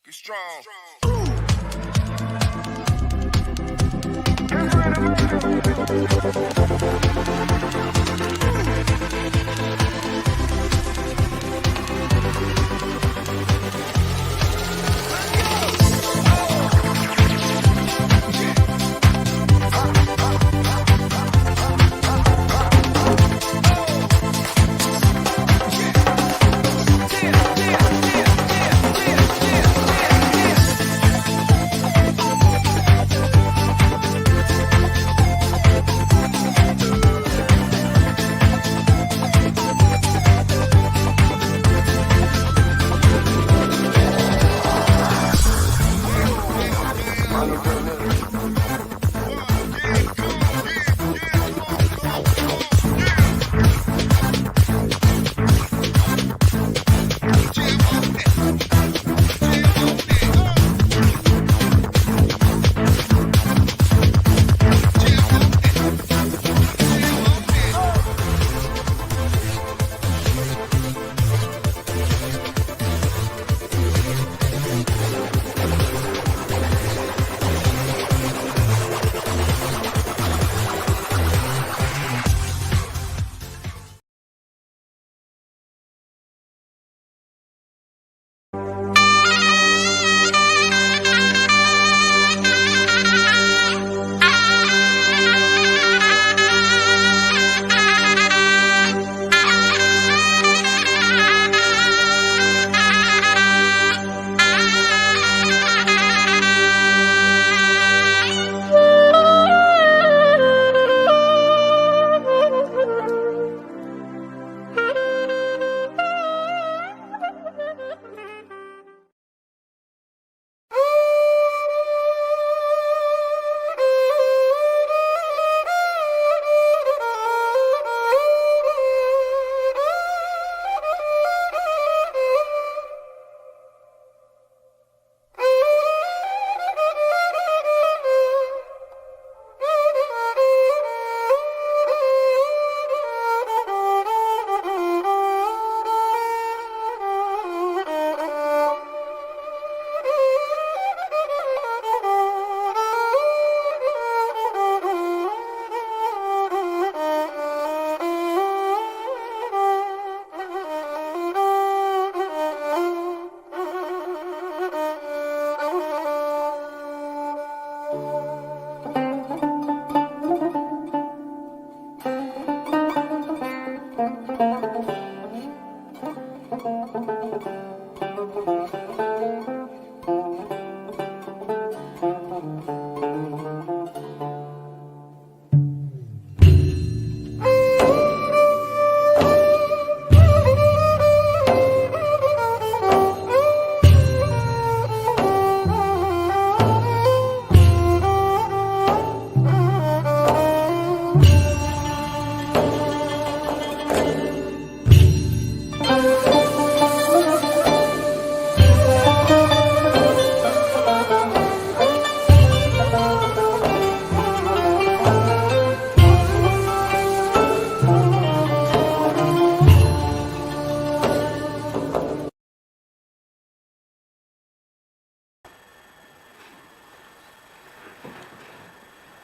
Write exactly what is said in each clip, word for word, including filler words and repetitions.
Be strong.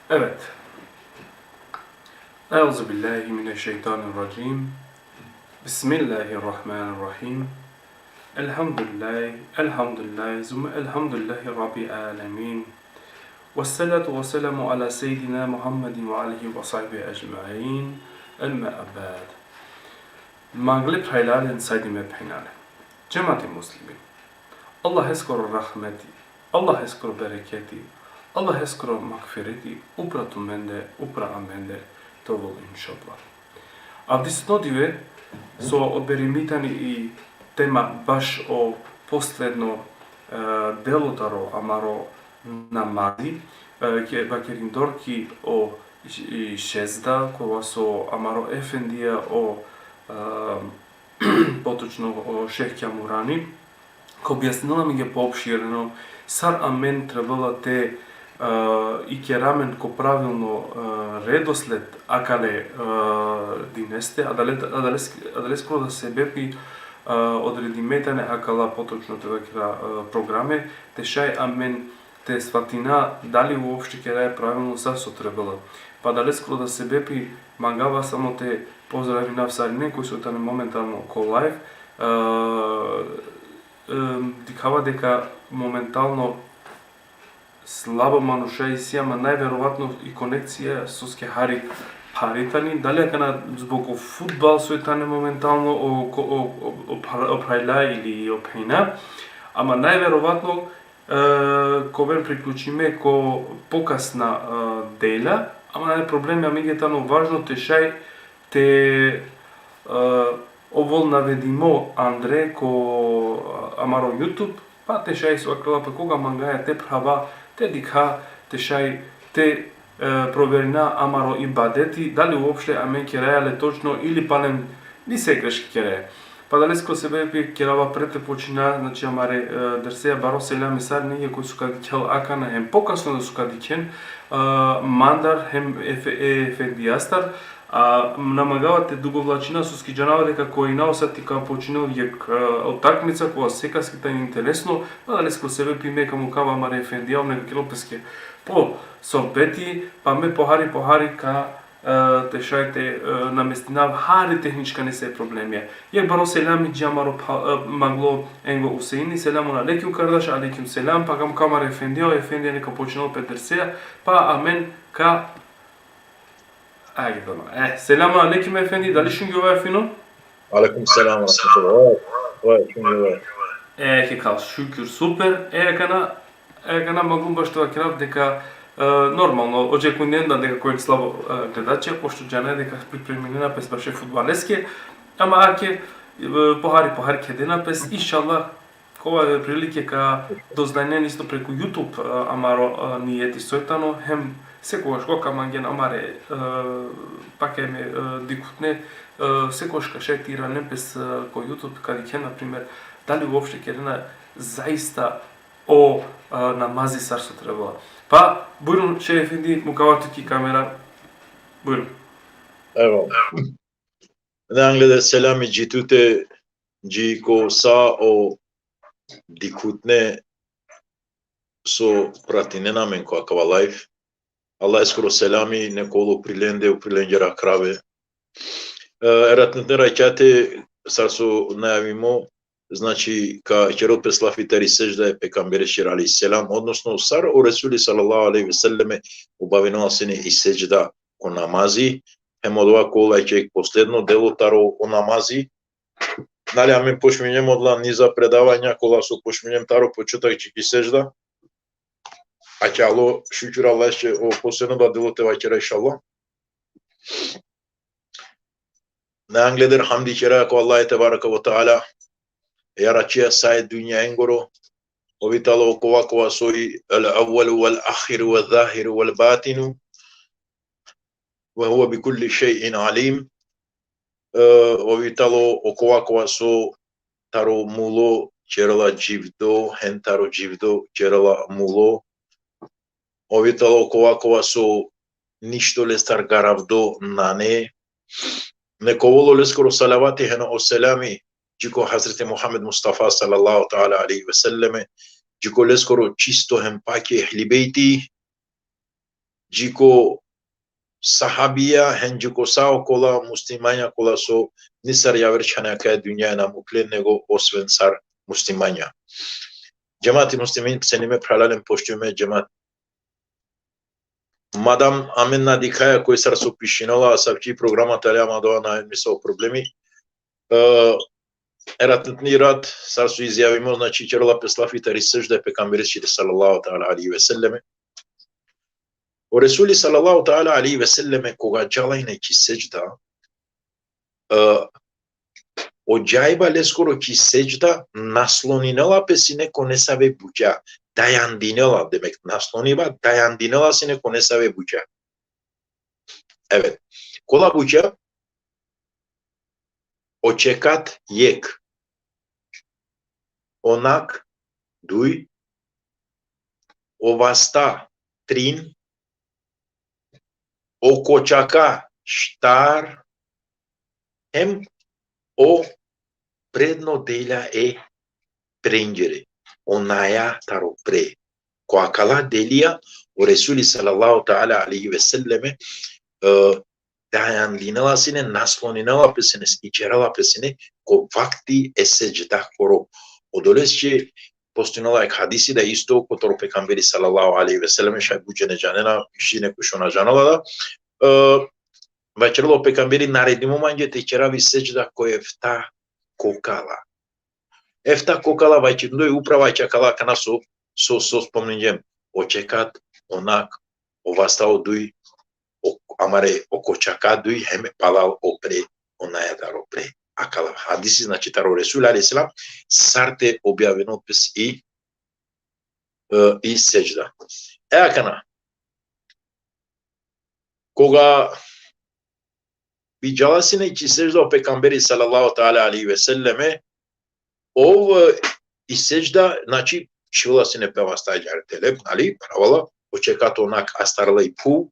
Evet. Euzu billahi mineşşeytanirracim. Bismillahirrahmanirrahim. Elhamdülillah, elhamdülillah, zümme elhamdülillahi rabbil alemin. Vessalatu vesselamu ala seyyidina Muhammedin ve alihi ve sahbihi ecmain. Emme ba'd. Mangle phralalen, sajdime phenjalen. Džemati muslimin. Allaheskoro rahmeti, Allaheskoro bereketi, Allaheskoro magfireti upra tumende, upra amende te ovel, inšallah. Avdisutno dive so oberimi tani i tema bašo posledno, e, delo taro amaro namazi, e, ke vakerindor ki o i šezda, kova so amaro efendija o, e, potočno o šejh Kjamurani, ka objasnini amenge poopširno sar amen trebela te, e, ikera amen ko pravilno, e, redosled akale, e, dineste, adale, adales-, adaleskoro da sebepi, e, odredime tane akala, potočno te vakera, e, programe, te šaj amen te svatina dali uopšte keraja pravilno sar so trebela. Pa adaleskoro da sebepi mangava samo te pozdravinav sarinen koj so tane momentalno ko live. E, e, dikhava deka momentalno slabo manuša isi, ama najverovatno i konekcija soske hari phari tani, dali akana zbog o fudbal so tane momentalno o, o, o, o phra-, o phralja ili o phenja, ama najverovatno, e, ka oven priključime ko pokasna, e, delja, ama nane problemi, amenge tano važno te šaj te, e, ovol navedimo andre ko, e, amaro YouTube, pa te šaj so akala pe koga mangaja te phrava, te dikha, te šaj te, e, proverina amaro ibadeti, dali uopšte amen keraja le točno ili palem nise greške keraja. Pa adalesko sebepi kerava pred te počina, znači, amare, e, derseja, baro selami sarinenge koj so ka dikhel akana hem pokasno da so ka dikhen, e, mandar hem efe-, efendijastar, a, na mangava te dugovlačina, soske džanava deka ko inao sati ka počinel jekh, e, utakmica, kova sekaske tani interesno, pa adalesko sebepi me ka mukava amare efendija, ov neka kerel peske po sohbeti, pa me pohari, pohari ka, e, te šaj te, e, namestinav hari tehnička nese problemija. Jekh baro selami dži amaro pha-, e, maglo Engo Useini, selamun alejkum kardaš, alejkum selam, pa ka mukava amare efendija, o efendija neka počinel pe derseja, pa amen ka Ajde, tamam. E, selamun alejkum efendi, dali šungjova fino? Alejkum selam ve rahmetullah. Vaj, vaj, šungjova. E, ke kal, šukir, super. E, akana, e, akana mangum baš te vakerav deka, e, normalno, očekujnena deka koj slabo, e, gledačija, pošto džanaja deka pripreminena pes baše fudbaleske, ama ake, e, pohari, pohari kedena pes, inšallah, kova prilike ka doznajnen isto preku YouTube, e, amaro, e, nijeti soj tano, hem sekogaš koga ka mangen amare, e, pa ke me, e, dikhutne, e, sekogaš ka šaj te iralen pes, e, ko YouTube, ka dikhen, na primer, dali uopšte kerena zaista o, e, namazi sar so trebela. Pa, bujrun, šej efendi, mukava tuke kamera. Bujrun. Evo. Angleder selami dži tute, dži ko sa o dikhutne so pratinena amen ko akava live. Allaheskoro selami nek ovel upri lende, upri lengere akrabe. E, eratnutne rakjate, sar so najavimo, znači, ka kerel pes lafi tari sedžda e pejgambereskiri alejhi selam, odnosno sar o Resuli sallallahu alejhi ve selleme obavinela sine i sedžda ko namazi, hem odova ka ovel jekh posledno delo taro o namazi. Nali, amen počminjem odola niza predavanja, kola so počminjem taro početak dži ki sedžda. Akana, šukir Allahese, o posledno da delo te vakera, inšallah. Angleder hamdi kera ko Allah tebareke ve teala, jaračija sa e dunjaengoro, ov i tano okova kova soj el-evvelu vel-ahiru vel-zahiru vel-batinu, ve huve bi kulli šej'in alim. E, ov i tano okova kova so taro mulo kerela dživdo, hem taro dživdo kerela mulo. Ov i tano okova kova so ništo lestar garavdo nane. Nek ovel oleskoro salavati hem o selami dži ko Hazreti Muhammed Mustafa sallallahu teala alejhi ve selleme, dži ko leskoro čisto hem pake ehli bejti, dži ko sahabija, hem dži ko sa okola muslimanja kola so nisar javer čhane akaja dunjaja na mukle nego osven sar muslimanja. Džemati muslimin, cenime phralalen, poštujime džemat. Madam amen na dikhaja koj sar so pišinela, asavki programa tali, ama dova nane nisavo problemi. E, eratnutni rat, sar so izjavimo, znači, kerela pes lafi tari sedžda e pejgambereskiri sallallahu teala alejhi ve selleme. O Resuli sallallahu teala alejhi ve selleme koga džala ine ki sedžda, e, o džajba leskoro ki sedžda nasloninela pe sine ko nesave bukja, dajandinela, demek, nasloniba, dajandinela sine ko nesave bukja. Evet. Kola bukja? O čekat jekh. O nak duj. O vasta trin. O kočaka štar. Hem o predno delja e prengere, onaja taro pre. Ko akala delija, o Resuli sallallahu ta'ala alejhi ve selleme, e, dajanlinela sine, nasloninela pe sine, ičerela pe sine, ko vakti e sedždakoro. Odolesće postojnela jek hadisi da isto kotar o pejgamberi sallallahu alejhi ve selleme, šaj but džene džanena, šaj neko šaj na džanela da, e, vaćerela o pejgamberi: naredimo mange te ćerav i sedžda ko efta kokala. Efta kokala vaćerindoj upravo akala akana so, so, so spomninđem. O čekat, o nak, o vasta, o duj, o, amare, o kočaka duj, hem palal o pre, onaja taro pre. Akala hadisi, znači, taro Resul alejhi selam, sar te objavinel pes i, e, i sedžda. E akana, koga bi džala sine ki sedžda o pejgamberi sallallahu ta'ala alejhi ve selleme, ov, e, i sedžda, znači, čhivela sine pe vasta ađahar te lep, nali, pravela, o čekat, o nak astarela i phuv,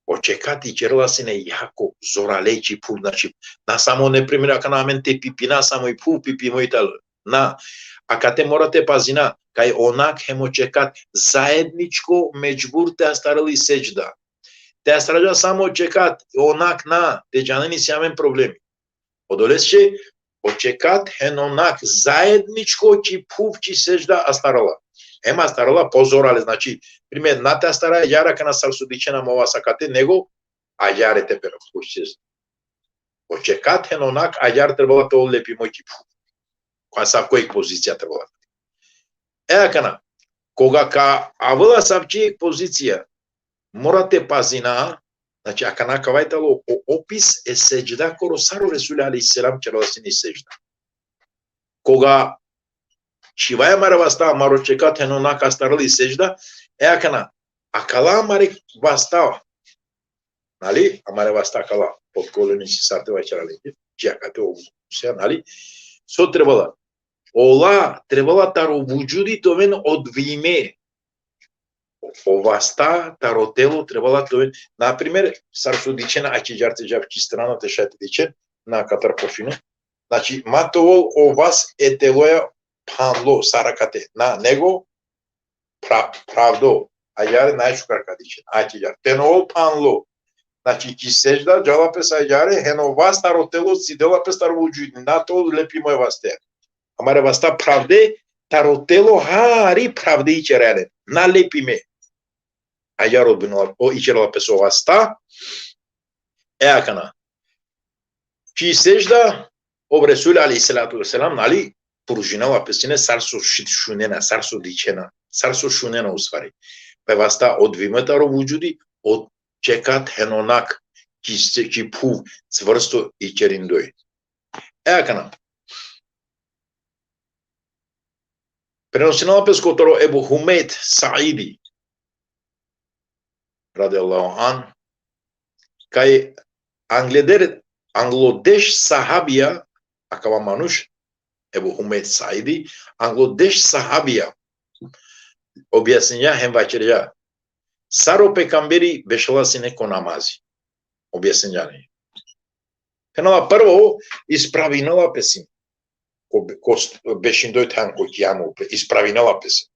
o čekat ićerela sine jako zorale ki phuv, znači, na samo, na primer, akana amen te pipina samo i phuv, pipimo i tal. Na, akate mora te pazina, kaj o nak hem o čekat zajedničko medžbur te astarel i sedžda. Te astarađa samo o čekat, o nak na, te džanen isi amen problemi. Odolesće, o čekat hem o nak zajedničko ki phuv ki sedžda astarela. Hem astarela po zorale, znači, primer, na te astara ađahar akana sar so dićena mo vas akate, nego ađahar te pera phuv ki sedžda. O čekat hem o nak ađahar trebela te ol lepimo ki phuv. Ko asavko jek pozicija trebela. E akana, koga ka avela asavki jek pozicija, mora te pazina, znači, akana kava i tano o opis e sedždakoro, sar o Resul alejhi selam ćerela sine i sedžda. Koga čhivaja amare vasta, amaro čekat hem o nak astarel i sedžda, e akana, akala amare vasta, nali, amare vasta akala, potkoleni si sar te vaćera lenđe, dži akate o, se, nali, so trebela, ola trebela taro vudžudi te oven odvojime. O vasta taro telo trebela te oven. Na primer, sar so dićena, ađahar te džav ki strana te šaj te dićen, na katar po fino. Znači, ma te ol o vas e teloja phanlo, sar akate. Na, nego pra-, pravdo. Ađahar na šukar ka dićen. Ađahar. Te na ol phanlo. Znači, ki sedžda džala pes ađahar, hem o vas taro telo cidela pes taro vudžudi. Na te ol lepimo e vaste. Amare vasta pravde, taro telo hari pravde ićerela. Na lepime. Ađahar o binela, o ićerela pes o vasta. E akana. Ki sedžda, o Resul alejhi salatu ve selam, nali, pružinela pe sine sar so ši-, šunena, sar so dićena, sar so šunena u stvari. Pe vasta odvojime taro vudžudi, o čekat hem o nak, ki se-, ki phuv cvrsto ićerindoj. E akana. Prenosinela pes kotar o Ebu Humejd Saidi, radijallahu anhu, kaj angleder-, anglodeš sahabija, akava manuš, Ebu Humejd Saidi, anglodeš sahabija, objasninđa hem vaćerđa sar o pejgamberi bešela sine ko namazi. Objasninđa ine. Phenela, prvo ispravinela pe sine. Ko, ko st-, bešindoj than ko kijam, pe-, ispravinela pe sine.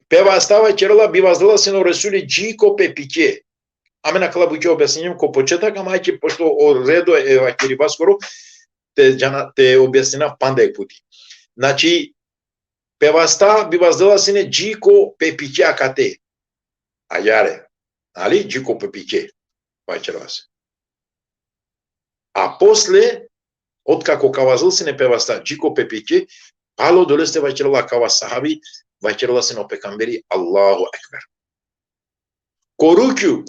Pe vasta vaćerela, bi vazdela sine o Resuli dži ko pepike. Amen akala bukja objasninđem ko početak, ama ajde, pošto o redo e vaćeribaskoro, te džana, te objasnina panda jek puti. Znači, pe vasta bi vazdela sine dži ko pepike akate. Ađahar. Ali, dži ko pepike. Vaćerela sine. A posle, otkako ka vazdel sine pe vasta dži ko pepike, palo odoleste vaćerela akava sahabi, vaćerela sine o pejgamberi, Allahu ekber. Ko rukju,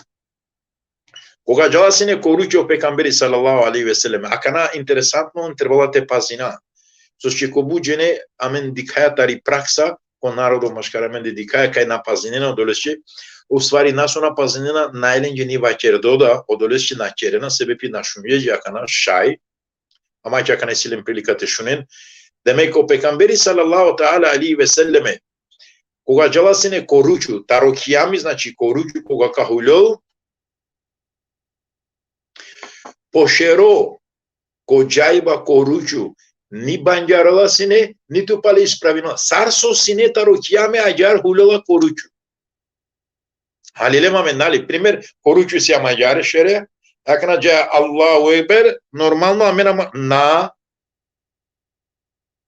koga džala sine ko rukju o pejgamberi sallallahu alejhi ve sellem, akana interesantno, trebela te pazina. Soske ko but džene amen dikhaja tari praksa, ko narodo maškar amende dikhaja, kaj na pazinena, odolesće, u stvari, na so na pazinena, nane lenđe ni vaćerdo da, odolesće na ćerena, sebepi na šunđe dži akana šaj, ama dži akana isi len prilika te šunen. Demek, o pejgamberi sallallahu ta'ala alejhi ve selleme, koga džala sine ko rukju, taro kijami, znači, ko rukju, koga ka huljol, po šero, ko džajba ko rukju, ni banđarela sine, ni tu pale ispravino. Sar so sine taro kijame ađar hulela ko ruču. Halile ma me nali, primer, ko ruču si amanđare šere, akana dža Allahu Ekber, normalno amen ama, na,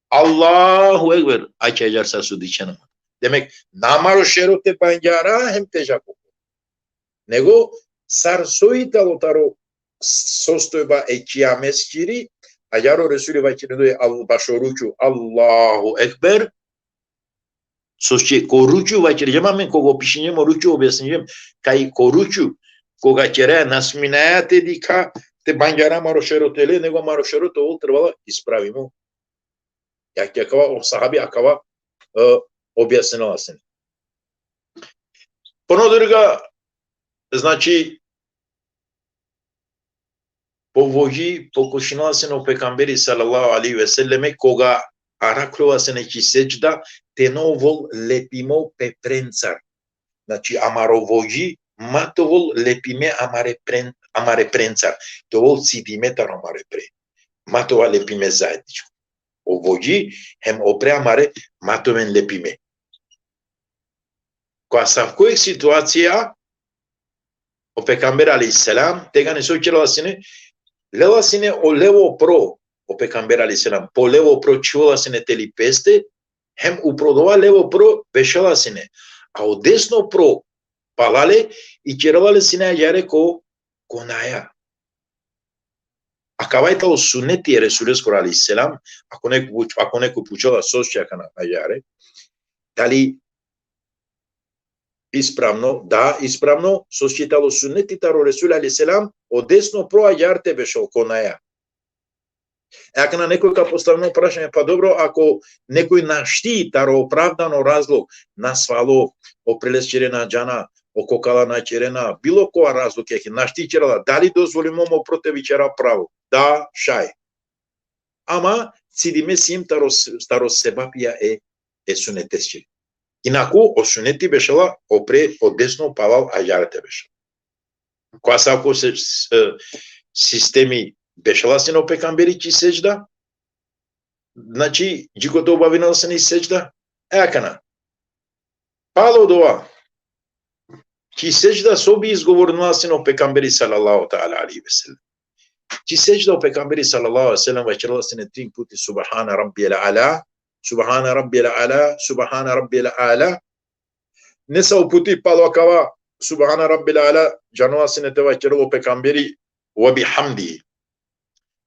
Allahu Ekber, ače ađar sa su dičena. Demek, na amaro šero te banđara, hem te dža ko. Nego, sar so i talo taro sostojba e kijamesčiri, ađar o Resuli vaćeri duj al bašo ruču, Allahu Ekber, so će ko ruču vaćeri, džema men koga opišinđem o ruču, objasninđem, kaj ko ruču, koga ćere, na sminaja te dikha, te banđara amaro šero tele, nego amaro šero te ol trebala ispravimo. Ja, ja akava, o sahabi akava, e, objasninela sine. Ponovo druga, znači, po vođi, pokušinela sine o pejgamberi sallallahu alejhi ve selleme, koga arakhlola sine ki sedžda, te na ovol lepimo pe prencar. Znači, amaro vođi, ma te ovol lepime amare pren-, amare prencar. Te ovol cidime taro amare pre. Ma te ova lepime zajedničko. O vođi, hem o pre amare, ma te oven lepime. Ko asavko jek situacija, o pejgamber alejhi selam, tegani so ćerela sine, lela sine o levo pro, o pejgamber alejhi selam, po levo pro čhivela sine teli peste, hem upro dova levo pro bešela sine. A o desno pro palale, i ćerela le sine ađare ko, ko naja. Akava i talo suneti e Resuleskoro alejhi selam, ako neko puč-, ako neko pučela so si akana ađare, dali ispravno, da, ispravno, so si talo suneti taro Resul alejhi selam, o desno pro ađar te bešel ko naja. E akana nekoj ka postavino prašanje, pa dobro, ako nekoj našti taro opravdano razlog, na svalo, o preles ćerena džana, o kokala na ćerena, bilo kova razlog, jek našti ćerela, dali dozvolimo mo pro te bićera pravo? Da, šaj. Ama cidime siem taro, taro sebapija e, e sunetesčiri. Inaku, o suneti bešela o pre, o desno palal ađar te bešel. Ko asavko se, s-, sistemi bešela sine o pejgamberi ki sedžda, znači, dži kote obavinela sine i sedžda, e akana. Palo dova, ki sedžda so bi izgovorinela sine o pejgamberi sallallahu ta'ala alejhi ve sellem. Ki sedžda o pejgamberi sallallahu alejhi ve sellem vaćerela sine trin puti: Subhana rabbijel ala, Subhana rabbijel ala, Subhana rabbijel ala. Nesavo puti palo akava Subhana rabbijel ala, džanela sine te vaćerel o pejgamberi: Ve bihamdi.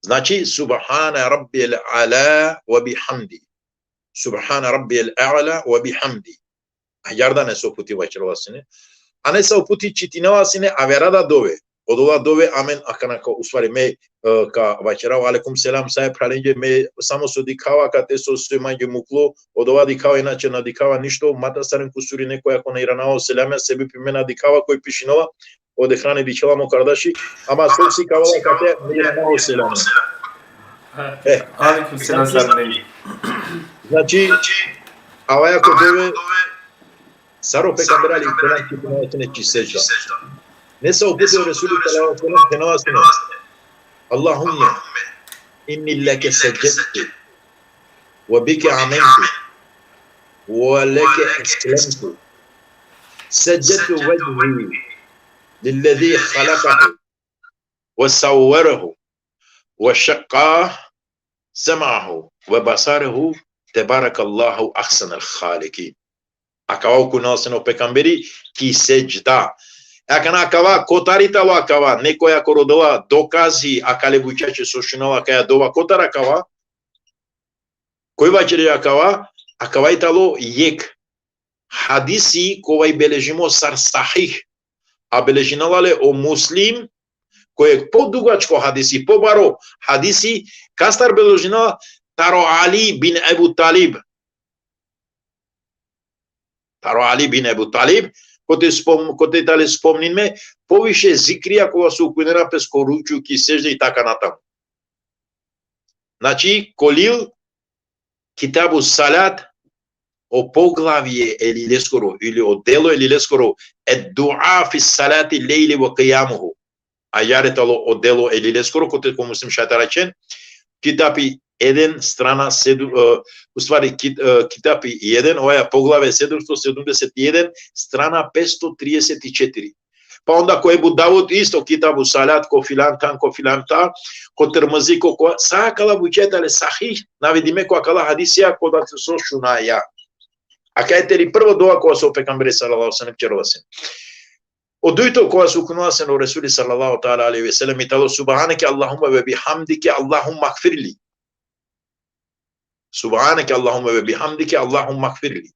Znači, Subhana rabbijel ala ve bihamdi. Subhana rabbijel a'la ve bihamdi. Ađar da nesavo puti vaćerela sine. A nesavo puti čitinela sine avera da dove. Odola dove amen akana ka, u stvari, me, e, ka vaćera: Alejkum selam, sa e phralenđe, me samo so dikhava kate so, so manđe muklo, odova dikhava, inače na dikhava ništo, ma te astaren kusuri nekoj ako na iranava o selami, sebepi me na dikhava koj pišinela, o dehrani dikhela mo kardaši, ama so sikavela kate, na iranava o selami. E, alejkum selam, sar ne. Znači, avaja ko dove, sar o pejgamber alejhi selam čitinela sine ki sedžda. Nesavo puti o Resuli sallallahu alejhi ve sellem phenela sine: Allahumme inni leke seđedtu, ve bike amentu, ve leke eslemtu. Seđedtu vedžhi lillezi halakahu, ve savverehu, ve šekka sem'ahu, ve basarehu, tebarekallahu ahsenel halikin. Akava okunela sine o pejgamberi ki sedžda. Akana akava, kotar i talo akava, nekoj ako rodela dokazi akale bučaće so šunela akaja dova, kotar akava, koj vaćeri akava, akava i talo jek hadisi kova i beležimo sar sahih, a beležinela le o Muslim, koj jek podugačko hadisi, pobaro hadisi, kastar beležinela? Taro Ali bin Ebu Talib. Taro Ali bin Ebu Talib, kote spom-, kote tale spomnime poviše zikrija kova so okunena pes ko ruču, ki sedžda i taka natamu. Znači, ko lil Kitabu Salat, o poglavje e lileskoro, ili o delo e lileskoro, Ed-dua fi salati lejli ve kijamuhu. Ađar i talo o delo e lileskoro, kote ko Muslim šaj te araćen, kitabi eden, strana sedu-, e, u stvari, kit-, e, kitapi jedan, oja poglavje sedumsto sedumdeset jedan, strana petsto trideset i četiri. Pa onda ko Ebu Davud isto, kitabu salat, ko filan than, ko filan than, ko Tirmizi, ko, ko, sa akala buča tale sahih, navedime ko akala hadisija kola so šunaja. A kaj teri prvo dova kova so pejgamberi sallallahu alejhi ve sellem ćerela sine. O dujto kova so ukunela sine o Resuli sallallahu ta'ala alejhi ve sellem i talo: Subhaneke Allahumma ve bihamdike Allahumma gfirli. Subhaneke Allahumma ve bihamdike Allahumma gfirli.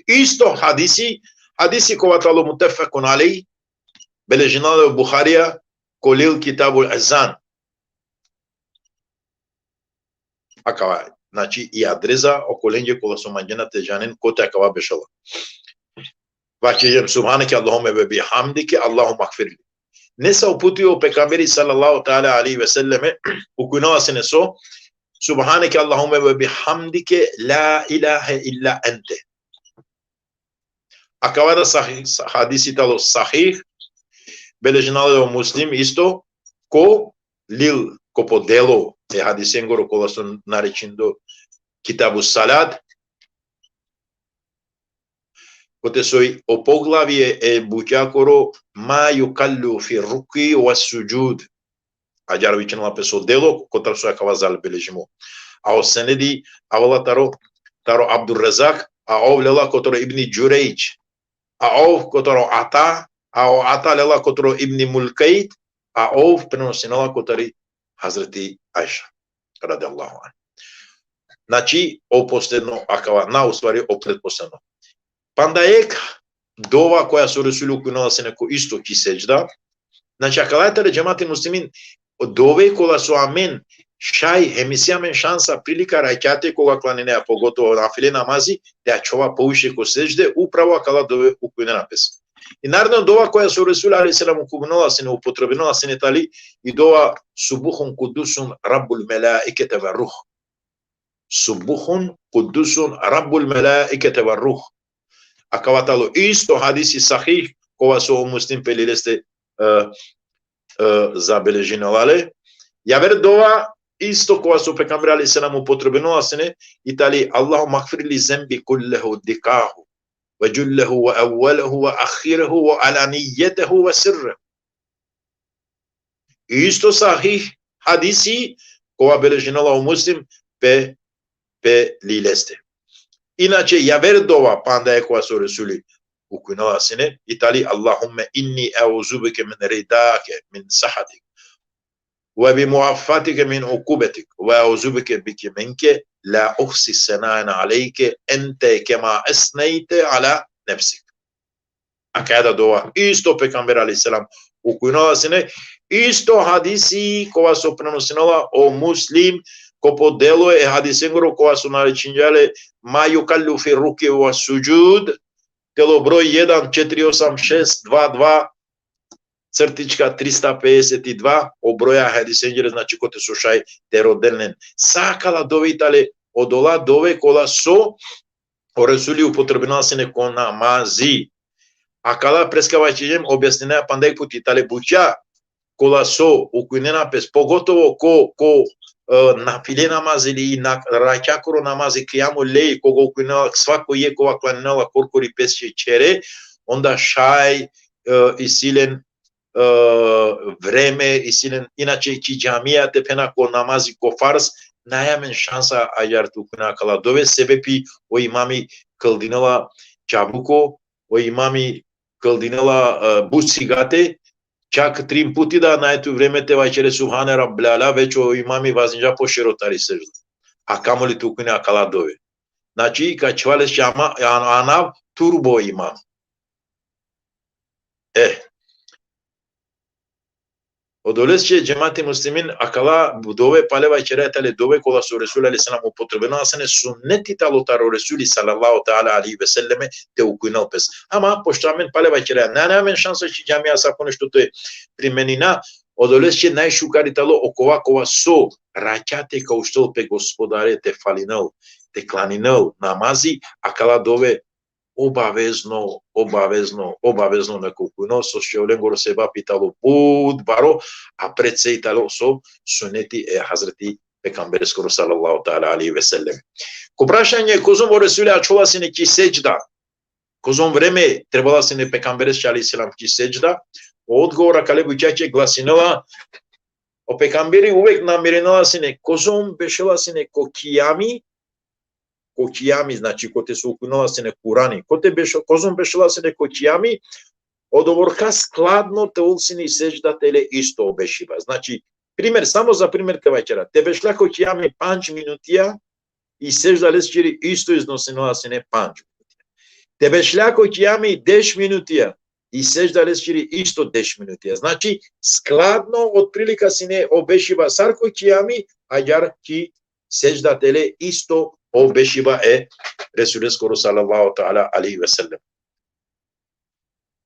Isto hadisi, hadisi kova talo muttefekun alejh, beležinela o Buharija, ko lil Kitabul Ezan. Akava, znači, i adresa okolenđe kola so manđena te džanen kote akava bešela. Vaćerđem: Subhaneke Allahumma ve bihamdike Allahumma gfirli. Nesa o puti o pejgamberi sallallahu ta'ala alejhi ve selleme ukunela sine so: Subhaneke Allahumma ve bihamdike la ilahe illa ente. Akava da sahih, sa-, hadisi talo sahih, beležinela o Muslim isto, ko lil, ko po delo e hadisengoro kola so narečindo Kitabu Salat, kote soj o poglavje e bučakoro: Ma yukallu fi ruki wa sujud. Ađar vičinela pe so delo, kotar so akava zabeležimo. A o senedi avela taro, taro Abdurrazak, a ov lela kotaro Ibni Džurejč, a ov kotaro Ata, a o Ata lela kotaro Ibni Mulkejt, a ov prenosinela kotari Hazreti Ajša, radijallahu anha. Znači, o posledno akava, na, u stvari, o pretposledno. Panda jekh dova koja so Resuli ukunela sine ko isto ki sedžda. Znači, akala tale, džemati muslimin, o dove kola so amen šaj, hem isi amen šansa, prilika, rakjate koga klaninea, pogotovo nafile namazi, te ačhova poviše ko sedžde, upravo akala dove ukunena pes. I naredno dova koja so Resul alejhi selam ukunela sine, upotrebinela sine, tali i dova: Subuhun kudusun Rabbul melaikete ve ruh. Subuhun kudusun Rabbul melaikete ve ruh. Akava talo isto hadisi sahih, kova so o Muslim pe lileste, e, e, zabeležinela le. Javer dova isto kova so pejgamberi alejhi selam upotrebinela sine, i tali: Allahumma gfirli zembi kullehu dikahu, ve džullehu, ve evvelehu, ve ahirehu, ve alanijetehu, ve sirrehu. Isto sahih hadisi, kova beležinela o Muslim pe, pe lileste. Inače, javer dova panda e kova so Resuli ukunela sine, i tali: Allahumme inni euzu bike min ridake, min sahatik, ve bi muafatike min ukubetik, ve euzu bike, bike minke, la uhsi senaen alejke, ente kema esnejte ala nefsik. Akada dova isto pejgamber alejhi selam ukunela sine, isto hadisi kova so prenosinela o Muslim, ko po delo e hadisengoro kova so narečindo le: Ma yukallu fi ruki ve sujud, telo broj jedan, četiri osam šest dva dva, crtička trista pedeset i dva, o broja hadisengere, znači, kote so šaj te roden len. Sa akala dove i tale odola dove kola so o Resuli upotrebinela sine ko namazi. Akala preska vaćerđem, objasninea panda jekh puti, i tale buča kola so ukunena pes, pogotovo ko, ko, e, nafile namazi ili na, rakjakoro namazi, kijamul lejl, koga ukunena, svako jekh kova klaninela korkori pes čere, onda šaj, e, isi len, e, vreme, isi len, inače ki džamija te phena ko namazi, ko farz, naj amen šansa ađar te ukuna akala dove, sebepi o imami kldinela čabuko, o imami kldinela, e, but sigate, čak trin puti da nane tu vreme te vaćere Subhane Rabbil Ala, već o imami vazinđa po šero tari sedžda. A kamoli te ukune akala dove. Znači, ka ačhova le čama, an-, anav turbo imam. E. Odolesće, džemati muslimin, akala dove pale vaćeraja tale dove kola so Resul alejhi selam upotrebinela sine, sunneti talo taro Resuli sallallahu ta'ala alejhi ve selleme te ukunel pes. Ama pošto amen pale vaćeraja, nane amen šansa ki džamija sa ko nešto te primenina, odolesće najšukari talo okova kova so rakjate ka uštel pe Gospodare te falinel, te klaninel namazi, akala dove obavezno, obavezno, obavezno neka ukunel, so će olengoro sevapi talo but baro, a pred se i talo so suneti e Hazreti pejgambereskoro sallallahu ta'ala alejhi ve sellem. Ko prašanje kozom o Resuli ačhola sine ki sedžda, kozom vreme trebala sine pejgambereske alejhi selam ki sedžda, o odgovor akale bučaće glasinela: o pejgamberi uvek namirinela sine kozom bešela sine ko kijami, ko kijami, znači kote so ukunela sine Kurani, kote bešo, kozom bešela sine ko kijami, odovorka skladno te ol sine i sedžda tele isto o bešiba. Znači, primer, samo za primer te vaćera. Te bešla ko kijami pandž minutija, i sedžda leskiri isto iznosinela sine pandž minutija. Te bešla ko kijami deš minutija, i sedžda leskiri isto deš minutija. Znači, skladno otprilika sine o bešiba sar ko kijami, agjaar ki sedžda tele isto o bešiba e Resuleskoro sallallahu ta'ala alejhi ve sellem.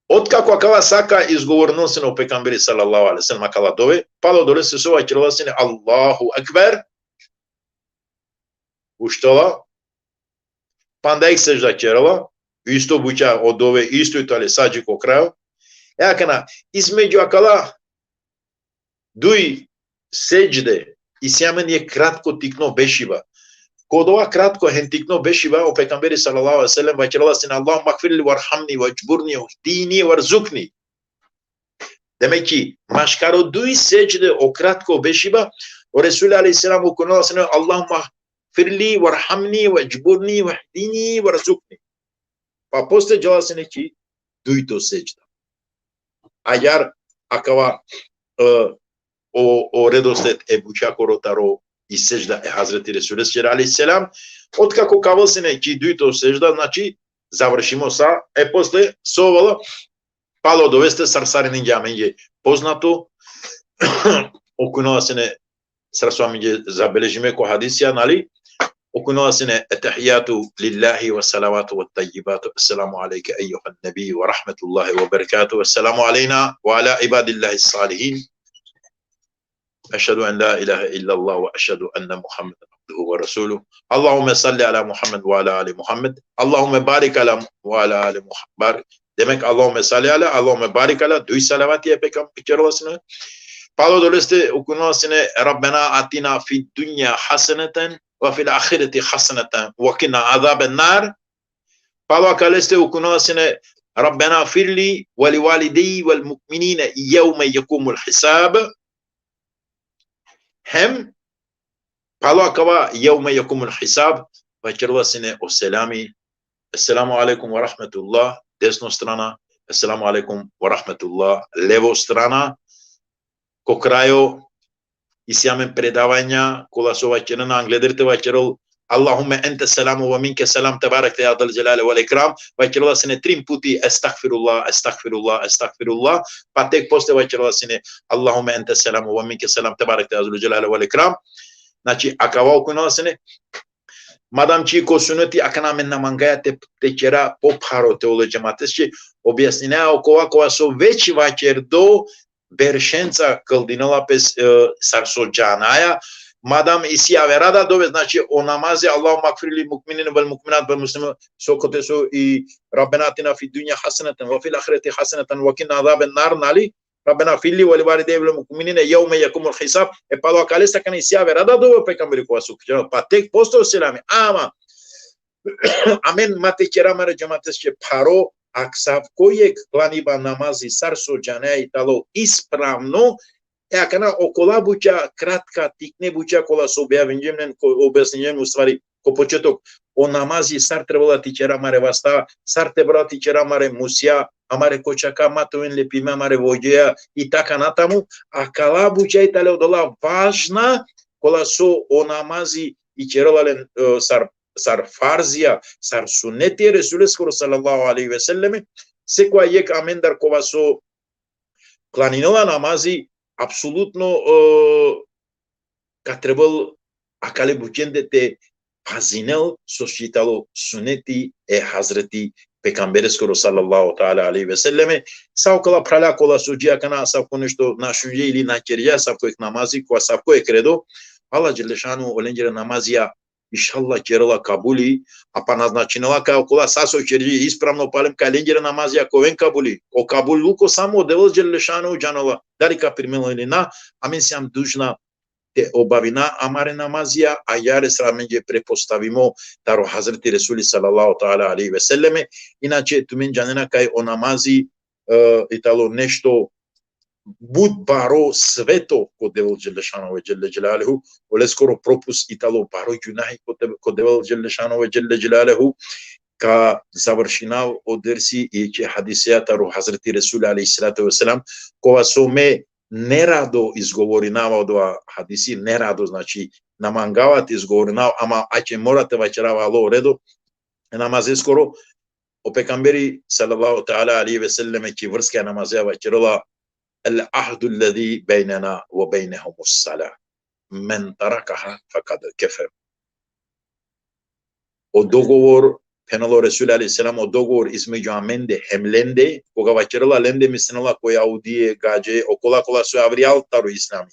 Otkako akala sa ka izgovorinel sine o pejgamberi sallallahu alejhi ve sellem akala dove, palo odoleste so vaćerela sine: Allahu ekber, uštela, panda jekh sedžda ćerela, isto buća o dove, isto i tale sa dži ko krajo. E akana, između akala duj sedžde, isi amen jekh kratko tikno bešiba. Ko dova kratko hem tikno bešiba, o pejgamberi sallallahu alejhi ve sellem vaćerela sine: Allahumma gfirli varhamni vajburni vahdini varzukni. Demek ki, maškaro duj sedžde o kratko bešiba, o Resul alejhi selam ukunela sine: Allahumma gfirli varhamni vajburni vahdini varzukni. Pa posle džala sine ki dujto sedžda. Agjaar akava, e, o, o redosled e bućakoro taro i sedžda e Hazreti Resuleskiri alejhi selam. Otkako ka avel sine ki dujto sedžda, znači, završimo sa, e posle so ovela, palo odoveste sar sarinenge amenge poznato, ukunela sine sar so amenge zabeležime ko hadisija, nali, ukunela sine: Ettehijatu lillahi ve salavatu ve tajjibatu. Esselamu alejke ejjuhen nebi ve rahmetullahi ve berekatuhu. Esselamu alejna ve ala ibadillahi salihin. Ešhedu en la ilahe illallah ve ešhedu enne Muhammeden abduhu ve resuluh. Allahumme salli ala Muhammed ve ala ali Muhammed. Allahumme barik ala ve ala ali Muhammed. Demek, Allahumme salli ala, Allahumme barik ala, duj salavati e pejgamberi ćerela sine. Palo odoleste ukunela sine: Rabbena atina fid dunja haseneten ve fil ahireti haseneten ve kina azaben nar. Palo akaleste ukunela sine: Rabbena gfirli ve li validejji vel mu'minine jevme jekumul hisab. Hem palo akava jevme jekumul hisab, vaćerela sine o selami: Esselamu alejkum ve rahmetullah, desno strana, Esselamu alejkum ve rahmetullah, levo strana. Ko krajo isi amen predavanja kola so vaćerena, angleder te vaćerel: Allahumme ente selamu ve minke selam, tebarekte ja zal dželali vel ikram. Vaćerela sine trin puti: Estagfirullah, estagfirullah, estagfirullah. Pa tek posle vaćerela sine: Allahumme ente selamu ve minke selam, tebarekte ja zal dželali vel ikram. Znači, akava ukunela sine. Madam ki ko suneti akana amen na mangaja te, te ćera popharo te ole džemateske, objasninaja okova kova so već vaćerdo beršenca kldinela pes, e, sar so džanaja, madam isi avera da dove, znači, o namazi: Allahumme gfirli mu'minine vel mu'minat vel muslimin, so kote so i Rabbena atina fid dunja haseneten ve fil ahireti haseneten ve kina azaben nar, nali, Rabbena gfirli ve li validejji vel mu'minine jevme jekumul hisab. E palo akaleste akana isi avera da dove o pejgamberi kova so, pa tek posle o selami. Ama amen ma te ćera amare džemateske pharo, asavko jekh klaniba namazi sar so džanaja i talo ispravno, e akana okola buća kratka, tikne buća kola so objavinđem len, ko, objasninđem len, u stvari, ko početok, o namazi sar trebela te ćera amare vasta, sar trebela te ćera amare musja, amare kočaka ma te oven lepime, amare vođeja i taka natamu, akala buća i tale odola važna, kola so o namazi i ćerela len, e, sar, sar farzija, sar suneti e Resuleskoro sallallahu alejhi ve selleme, sekoja jekh amendar kova so klaninela namazi, apsolutno, e, ka trebel akale bućende te pazinel, so i talo suneti e Hazreti pejgambereskoro sallallahu ta'ala alejhi ve selleme. Sa okola phralja kola so dži akana asavko nešto na šunđe ili na ćerđa asavko jekh namazi, ko asavko jekh redo, Allah dželle šanuhu olengere namazija inšallah ćerela kabuli, a pa naznačinela kaj okola sa so ćerđe ispravno, palem kaj lengere namazija ka oven kabuli. O kabulluko samo o Devel dželle šanuhu džanela, dali ka primel ili na, amen sijam dužna te obavina amare namazija, agjaar sar amenđe prepostavimo taro Hazreti Resuli sallallahu ta'ala alejhi ve selleme. Inače, tumen džanena kaj o namazi, e, i talo nešto but baro sveto ko Devel dželle šanuhu ve dželle dželaluhu, oleskoro propust i talo baro gjunahi ko te-, ko Devel dželle šanuhu ve dželle dželaluhu. Ka završinav o dersi jekhe hadisea taro Hazreti Resuli alejhi salatu ve selam, kova so me nerado izgovorinava odova hadisi, nerado, znači, na mangava te izgovorinav, ama ake mora te vaćerav alo redo, e namazeskoro, o pejgamberi sallallahu ta'ala alejhi ve selleme ki vrska e namazea vaćerela: "El ahdu allazi bejnena ve bejnehumus salah. Men tarakaha fekad kefer." O dogovor, phenela o Resul alejhi selam, o dogovor između amende hem lende, koga vaćerela lende, mislinela ko jahudije, gadže, okola kola so avrijal taro islami.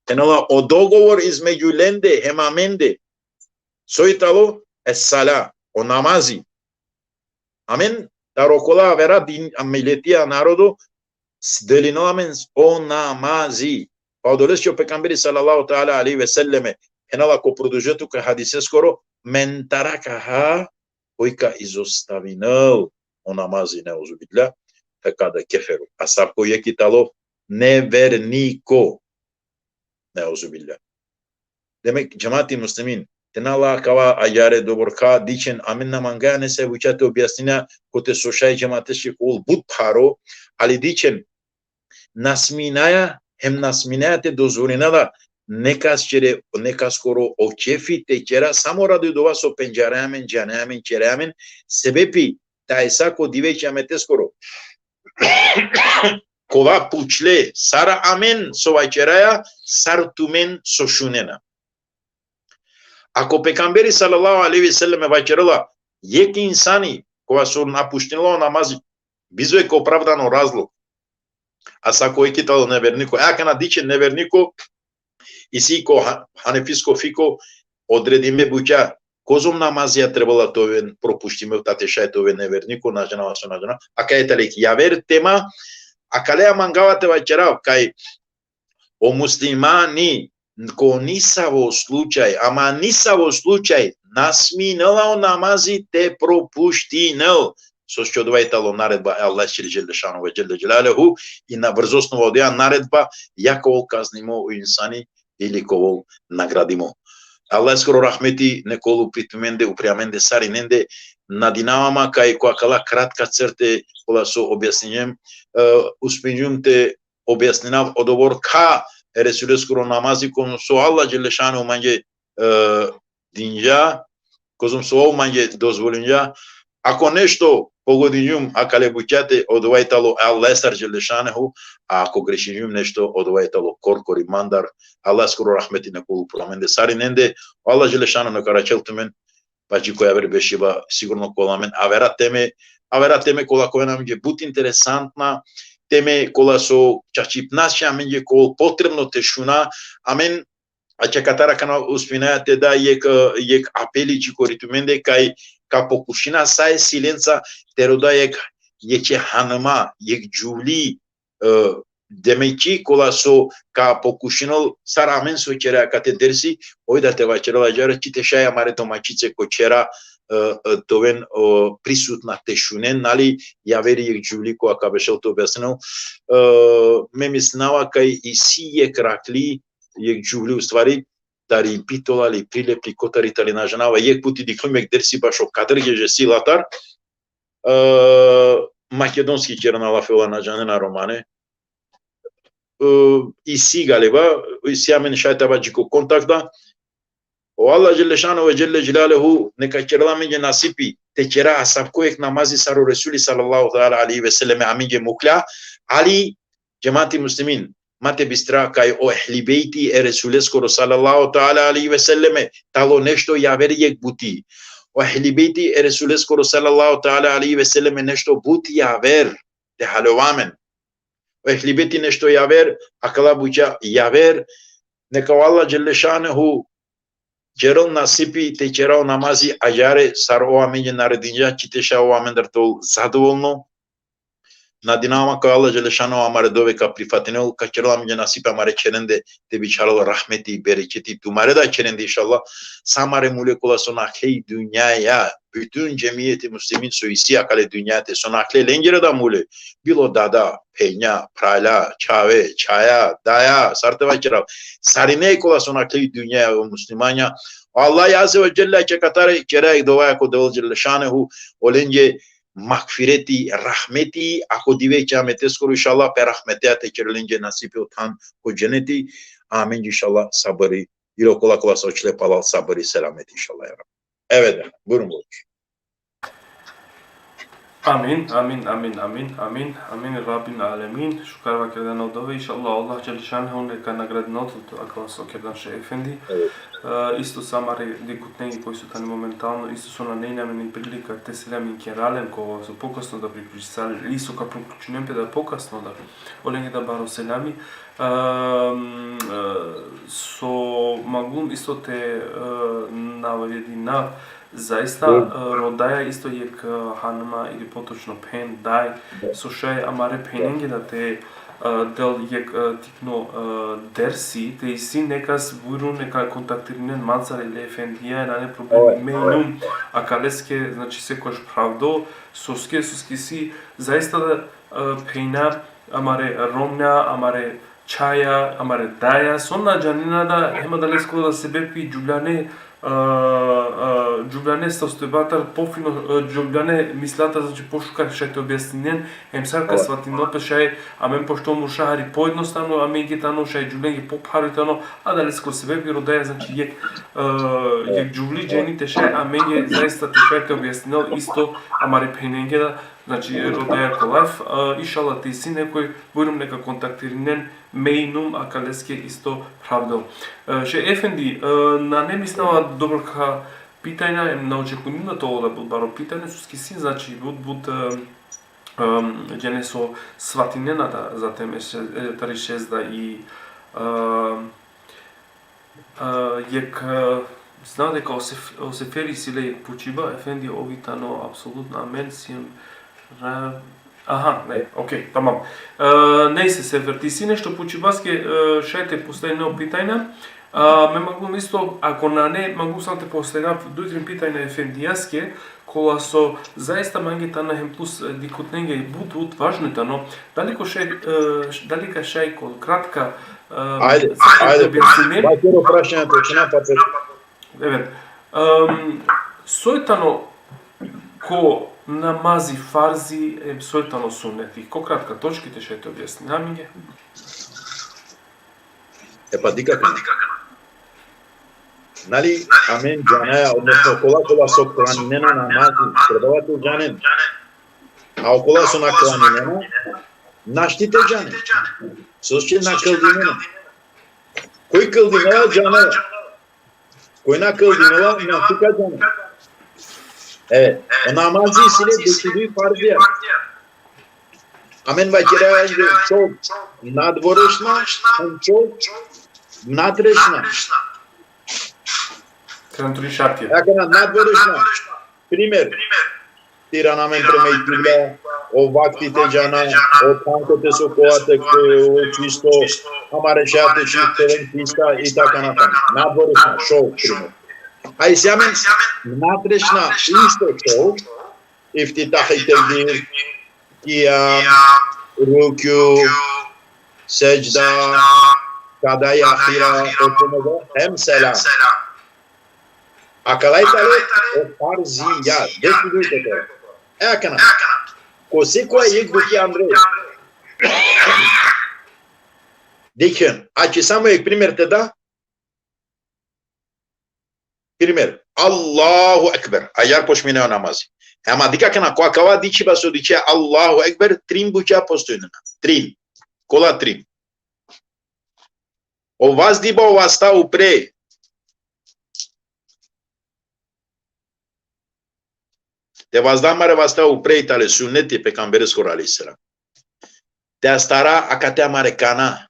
Phenela o dogovor između lende hem amende, so i talo, es-sala, o namazi. Amen taro kola avera din, a miletija, narodo, s-, delinela amen o namazi. Pa odolese o pejgamberi sallallahu ta'ala alejhi ve selleme phenela ko produžetuko e hadiseskoro: "Men tarakaha", koj ka izostavinel o namazi, neuzubillah, fekad kefer. Asavko jekh i talo neverniko. Neuzubillah. Demek, džemati muslimin, te na la kava agjaar dobor, ka dičen, amen na mangaja nesave buća te objasnina, kote so šaj džematesće ka ol but pharo, ali dičen, na sminaja, hem na sminaja te dozvolina da nekas ćere, nekaskoro o ćefi te ćera, samo radi dova so pendžaraja amen, džanaja amen, ćeraja amen, sebepi tajsa ko dive kijameteskoro kova pučle, sar amen so vaćeraja, sar tumen so šunena. Ako pejgamberi sallallahu alejhi ve selleme vaćerela, jekh insani kova so napuštinela o namazi, bizo jekh opravdano razlog, asavko jekh i talo neverniko, e akana dičen neverniko, isi ko ha-, hanefisko fikho odredime buća, kozom namazija trebela te oven propuštime, ta te šaj te oven neverniko, na džanava so na džanava. Akaja tani jekh javer tema, akaleja mangava te vaćerav, kaj o muslimani ko nisavo slučaj, ama nisavo slučaj, na sminela o namazi te propuštinel. Soske odova i talo naredba e Allaheskiri dželle šanuhu ve dželle dželaluhu, i na vrzosnova odoja naredba, ja ka ol kaznimo o insani ili ka ol nagradimo. Allaheskoro rahmeti neka ol upri tumende, upri amende sarinende. Nadinava ma kaj ko akala kratka crte, kola so objasninđum, e, uspinđum te objasninav odobor ka e Resuleskoro namazi, kozom so Allah dželle šanuhu mange, e, dinđa, kozom so ov mange dozvolinđa. Ako nešto pogodinđum akale bućate, odova i talo e Allahestar dželle šanuhu, a ako grešinđum nešto, odova i talo korkori mandar. Allaheskoro rahmeti neka ol upro amende sarinende. Allah dželle šanuhu neka araćhel tumen pa dži ko javer bešiba, sigurno ka ol amen avera teme, avera teme kola ka oven amenđe but interesantna, teme kola so čačipnaće amenđe ka ol potrebno te šuna. Amen, a čak akana uspinaja te da jekh, jekh apeli dži kori tumende, kaj ka pokušina sa e silenca te roda jekh, jekhe hanuma, jekh džuvli, e, demek ki kola so ka pokušinel sar amen so ćera akate dersi, oj da te vaćerel agjaar, či te šaj amare domaćice ko ćera, e, e, te oven, e, prisutna te šunen, nali, javeri jekh džuvli kova ka bešel te objasnel. E, me mislinava kaj isi jekh rakli, jekh džuvli, u stvari, tari Bitola li, Prilepli, kotari tani, na džanava, jekh puti dikhlum jekh dersi bašo Kadir Gedžesi latar, e, makedonski ćerena lafi, ola na džanena romane. E, isi galiba, isi amen šaj te ava dži ko kontakt da. O Allah dželle šanuhu ve dželle dželaluhu neka ćerel amenđe nasipi te ćera asavko jekh namazi sar o Resuli sallallahu ta'ala alejhi ve selleme amenđe mukhlja, ali, džemati muslimin, ma te bistra kaj o ehli bejti e Resuleskoro sallallahu ta'ala alejhi ve selleme talo nešto javer jekh buti. O ehli bejti e Resuleskoro sallallahu ta'ala alejhi ve selleme nešto but javer te haljova amen. O ehli bejti nešto javer, akala buća javer, neka o Allah dželle šanuhu ćerel nasipi te ćera o namazi agjaar sar ov amenđe naredinđa, či te šaj ov amendar te ol zadovolno, Nadinama ko Allah dželle šanuhu amare dove ka prifatinel, ka kerel amenđe nasipe amare čherende te bičharel rahmeti, bereketi, tumare da čherende, inšallah. Sa amare mule kola so nakhle i dunjaja, bütün džemijeti muslimin so isi akale dunjate, so nakhle lengere da mule, bilo dada, phenja, phralja, čhave, čhaja, daja, sar te vakerav. Sarine kola so nakhle i dunjaja o muslimanja, Allah azze ve dželle akatar kera jek dova ko Devel dželle šanuhu, olenđe magfireti, rahmeti, a ko dive kijameteskoro, inšallah, pe rahmeteja te kerel lenđe nasipe o than ko dženeti. Amin, inšallah, sabri. Ilo kola kola so ačhile palal sabri, selameti, inšallah, ja Rabbi. Evet, bujurun, bujurun. Amin, amin, amin, amin, amin, amin, Rabbin alemin. Šukar vakerdan o dove, inšallah, Allah dželle šanuhu neka nagradinel tut, akava so kerdan, šej efendi. Evet. E, isto sa amare dikhutnenge koj so tane momentalno, isto so nane amen i prilika te selamin kerel len, kova so pokasno da priključisale, ili so ka priključinen pe da pokasno da, olenge da baro selami. Em, e, so manglum isto te, e, navedinav, zaista, Bujur. E, rodaja isto jek, e, hanuma ili potočno phen, daj, so šaj amare phenenge da te, e, del jek, e, tikno, e, dersi, te isi nekas, bujrun, neka kontaktirinen mancar ili efendija, nane problemi, Oj, me inum akaleske, znači, sekoš phravdo, soske, soske si, zaista da, e, phenja, amare romnja, amare čhaja, amare daja, so na džanena da, hem adaleske da sebepi džuvljane, e, e, džuvljane sastojbatar pofino, e, džuvljane mislatar, znači, pošukar šaj te objasninen, hem sar ka svatinel pe šaj, amen pošto murša hari pojednostavno, amenge tano šaj džuvljenge pophari tano, adaleske sebepi rodaja, znači, jek, e, jek džuvli dženi te šaj, amenge zaista te šaj te objasninel isto amare phenenge da, znači, rodaja ko live, e, inšallah te isi nekoj, bujrum neka kontaktirinen, me inum akaleske isto phravdo. E, šej efendi, e, nane mislinava doborka pitajna, em na očekujnum da te ovel baro pitanje, soske si, znači, but, but, e, em, džene so svatinena da, zatim, e, še-, e, tari šezda i, e, e, jek, e, zna deka o Sef-, o Seferi isi le jek pučiba, efendi, ov i tano apsolutno, amen, siem ra-, aha, ne, okej, tamam. E, nejse, Sefer, ti si nešto pučibaske, e, šaj te postavine o pitajna. A, me manglum isto, ako nane, manglum sam te postavinav duj trin pitajna efendijaske, kola so zaista mange tana hem plus, e, dikhutnenge but, but važno tano. Dali ko šaj, e, š-, dali ka šaj ko kratka, e, Ajde, crte ajde. objasnine. Vaćero prašanje, počina, pa te- Evet. Em, soj tano ko namazi farzi, em, soj tano suneti. Ko kratka točki te šaj te objasnine amenge. E pa dikh akana. Nali, amen džanaja, odnosno kola kola so klaninena namazi, trebela te džanen. A okola so na klaninena, našti te džanen. Soske na klaninena. Koj klaninela, džanela. Koj na klaninela, našti ka džanel. Evet, o namazi isi le dešuduj farzija. Amen vakeraja šov nadvorešna, hem šov natrešna. Trin, trin šartija. Akana nadvorešna. Primer, te iran amen prema i kibla, o vakti te džana, o than kote so kova te, o čisto, amare šaja te čisto, ven čista i taka natan. Nadvorešna, šov, primer. A isi amen natrešna, isto šov, iftitah i tekbir, kijam, rukju, sedžda, kada i ahira, o pomogo, hem selam. Akala i tale o farzija, dešuduj kote. E akana. Ko sekova jek bukja andre. Dikhen, a će samo jek primer te da. Primer, Allahu Ekber, ajar počmine o namazi. Ama dikh akana, ko akava dičiba so diče Allahu Ekber, trin bukja postojnena. Trin. Kola trin? O vazdiba o vasta upre. Te vazda amare vasta upre i tale sunneti e pejgambereskoro alejhi selam. Te astara akate amare kana.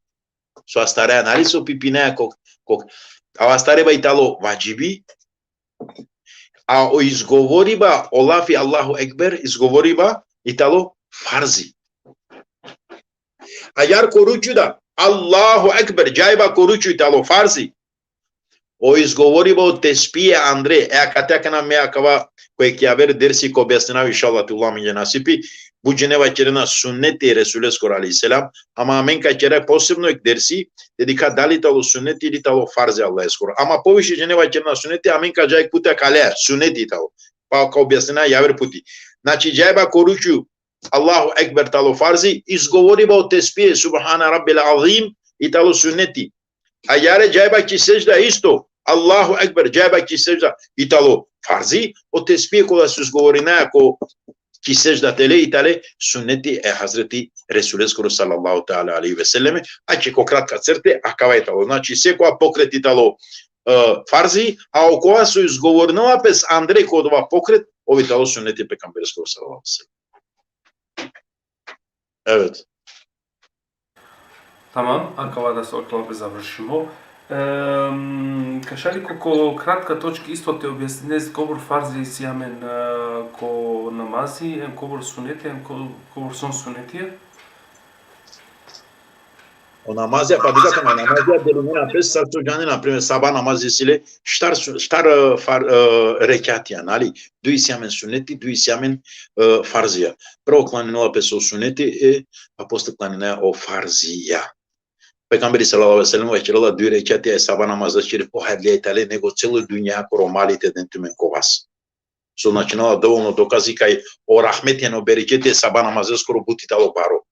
So astara, nali so pipinaja ko, ko, a astareba i talo vadžibi, a o izgovoriba o lafi Allahu Ekber, izgovoriba i talo farzi. Agjaar ko ruču da, Allahu Ekber, džajba ko ruču i talo farzi. O izgovoriba o tesbihe andre, e akate akana me akava ko jekh javer dersi ka objasninav, inšallah, te ovel amenge nasipi, but džene vaćerena sunneti e Resuleskoro alejhi selam, ama amen ka ćera posebno jekh dersi, te dikha dali talo sunneti ili talo farzi Allaheskoro. Ama poviše džene vaćerena sunneti, amen ka dža jekh puti akale, sunneti talo. Pa ka objasnina javer puti. Znači, džajba ko ruču, Allahu Ekber talo farzi, izgovoriba o tesbihe Subhana Rabbil Azim, i talo sunneti. Agjaar džajba ki sedžda isto, Allahu Ekber, džajba ki sedžda, i talo farzi, o tesbihe kola so izgovorinaja ko ki sedžda tele, i tale sunneti e Hazreti Resuleskoro sallallahu teala alejhi ve selleme, a ki ko kratka crte, akava i talo. Znači, sekova pokret i talo, e, farzi, a okova so izgovorinela pes andre ko odova pokret, ov i talo sunneti e Pejgambereskoro sallallahu alejhi ve sellem. Evet. Tamam, akava da so akava pe završimo. Em, ka šaj li ko, ko kratka točka isto te objasnine kobor farzi isi amen, e, ko namazi, em kobor suneti, em ko-, kobor son sunetija? O namazija, pa dikha, o namazija delinena pes, sar so džane, na primer, sabah namazi isi le štar su-, štar, e, far-, e, rekjatija, nali? Duj isi amen suneti, duj isi amen, e, farzija. Prvo klaninela pes o suneti, e, a posle klaninela o farzija. Pejgamberi sallallahu alejhi ve sellem vaćerela duj rekjatija e sabah namazi ćeri pohajdlija i tale nego celo dunjakoro mali te den tumen ko vas. So značinela dovolno dokazi kaj o rahmeti hem o bereketi e sabah namazeskoro but i talo baro.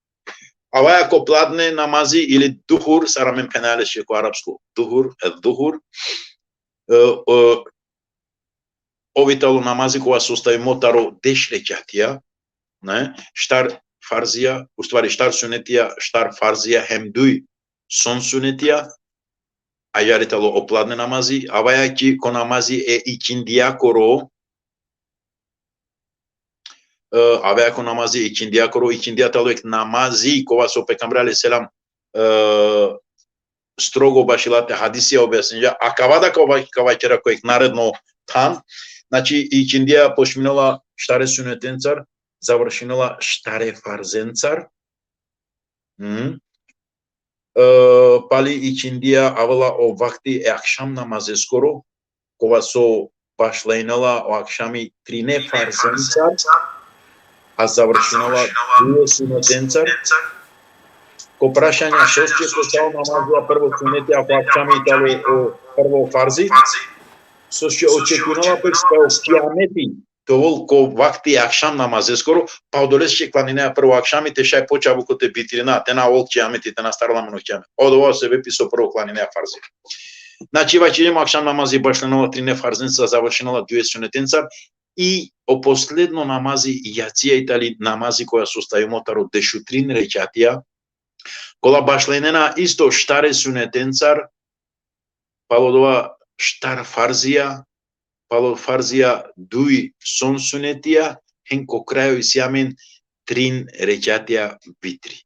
Avaja ko pladne namazi ili duhur, sar amen phenaja leske ko arapsko, duhur, e duhur, e, e, ov i talo namazi kova sostavimo taro deš rekjatija, ne, štar farzija, u stvari štar sunetija, štar farzija, hem duj son sunetija, agjaar i talo o pladne namazi, avaja ki ko namazi e ikindijakoro, e, avaja ko namazi e ikindijakoro, ikindija talo jekh namazi kova so Pejgamberi alejhi selam, e, strogo bašela te, hadisija objasninđa, akava da ka va-, ka vaćera ko jekh naredno than. Znači, ikindija počminela štare sunetencar, završinela štare farzencar. Mhm. E, pali ikindija avela o vakti e akšam namazeskoro, kova so bašlajnela o akšami trine farzencar, a završinela duje sunetencar. Ko prašanje sosće ko sa o namazija prvo suneti, a ko akšami i talo o prvo farzi, sosće očekujnela pe kaj o kijameti te ovel ko vakti akšam namazeskoro, pa odoleske klaninaja prvo akšami, te šaj počavuko te bitrina, te na ovel kijameti, te na astarel amen o kijameti. Odova o sebepi so prvo klaninaja farzi. Znači, vaćerđem, akšam namazi bašlajnela trine farzencar, završinela duje sunetencar, i o posledno namazi jacija i tali namazi koja sostavimo taro dešutrin rekjatija, kola bašlajnena isto štare sunetencar, palo odova štar farzija, palo farzija duj son sunetija, hem ko krajo isi amen trin rekjatija vitri.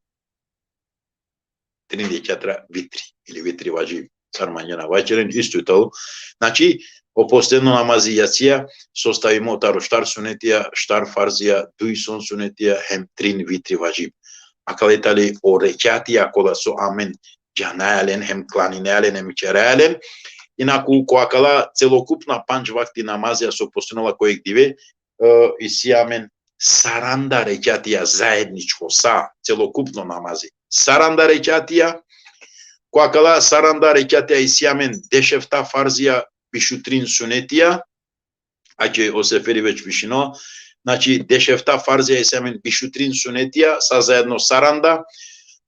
Trin rekjatija vitri, ili vitri vadžib, sar mangena vaćeren, isto i talo. Znači, o posledno namazi jacija sostavimo taro štar sunetija, štar farzija, duj son sunetija, hem trin vitri vadžib. Akala i tali o rekjatija kola so amen džanaja len, hem klaninaja len, hem ćeraja len. Inaku, ko akala celokupna pandž vakti namazija so postojnela ko jekh dive, e, isi amen saranda rekjatija zajedničko, sa, celokupno namazi. Saranda rekjatija, ko akala saranda rekjatija isi amen dešefta farzija, bišutrin sunetija, a ke o seferi već pišino, znači, dešefta farzija isi amen bišutrin sunetija, sa zajedno saranda,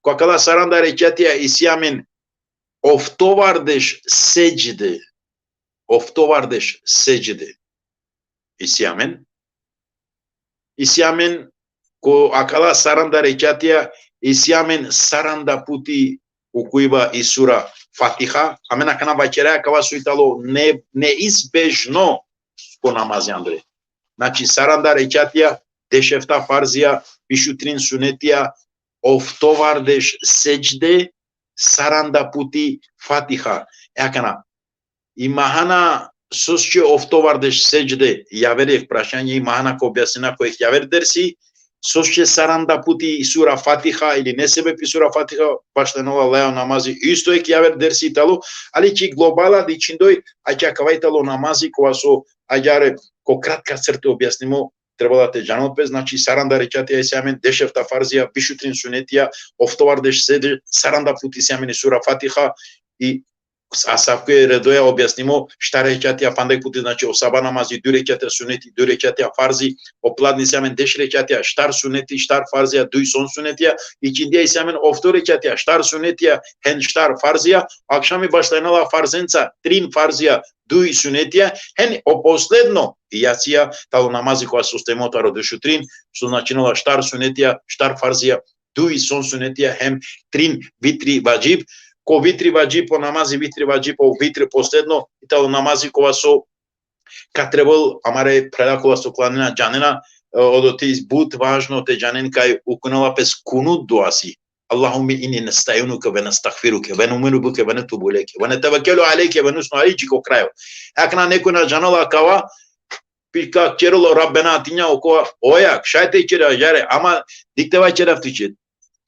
ko akala saranda rekjatija isi amen oftovardeš sedžde, oftovardeš sedžde isi amen. Isi amen, ko akala saranda rekjatija, isi amen saranda puti ukujba i sura Fatiha. Amen akana vaćeraja akava so i talo ne-, neizbežno ko namazi andre. Znači, saranda rekjatija, dešefta farzija, bišutrin sunetija, oftovardeš sedžde, saranda puti Fatiha. E akana, i mahana sosće oftovardeš sedžde, javer jekh prašanje, i mahana ka objasnina ko jekh javer dersi, so će saranda puti sura Fatiha ili nesebepi sura Fatiha, bašlajnela laja o namazi, isto jekh javer dersi tano, ali ki globala dičhindoj, a ki akava tano namazi kova so agjaar ko kratka crte objasnimo, trebela te džanel pe, znači, saranda rekjatija isi amen, dešefta farzija, biš u trin sunetija, oftovardeš sede, saranda puti isi amen i sura Fatiha, i asavko redoja objasnimo, štar rekjatija pandek puti, znači, o saba namazi, duj rekjatija suneti, duj rekjatija farzi, o pladni isi amen, deš rekjatija, štar suneti, štar farzija, duj son sunetija, ikindija isi amen, ofto rekjatija, štar sunetija, hem štar farzija, akšami bašlajnela farzenca, trin farzija, duj sunetija, hem o posledno, jacija, tano namazi kova so stojimo taro dešutrin, so značinela štar sunetija, štar farzija, duj son sunetija, hem trin vitri vadžib. Ko vitri vadžib, o namazi vitri vadžib, o vitri posledno, i tano namazi kova so ka trebel amare phrala kova so klanena, džanena, e, odoti but važno te džanen kaj uknela pes kunut duasi. Allahumme inni nestainuke ve nestagfiruke ve nu'minu bike ve netubu ilejke ve netevekkelu alejke ve nusnu alejke ko krajo. Akana neko na džanela kava, pi ka kerela Rabbena atina okova, oja, šaj te kera, jare, ama dikh te vaćerav tuće.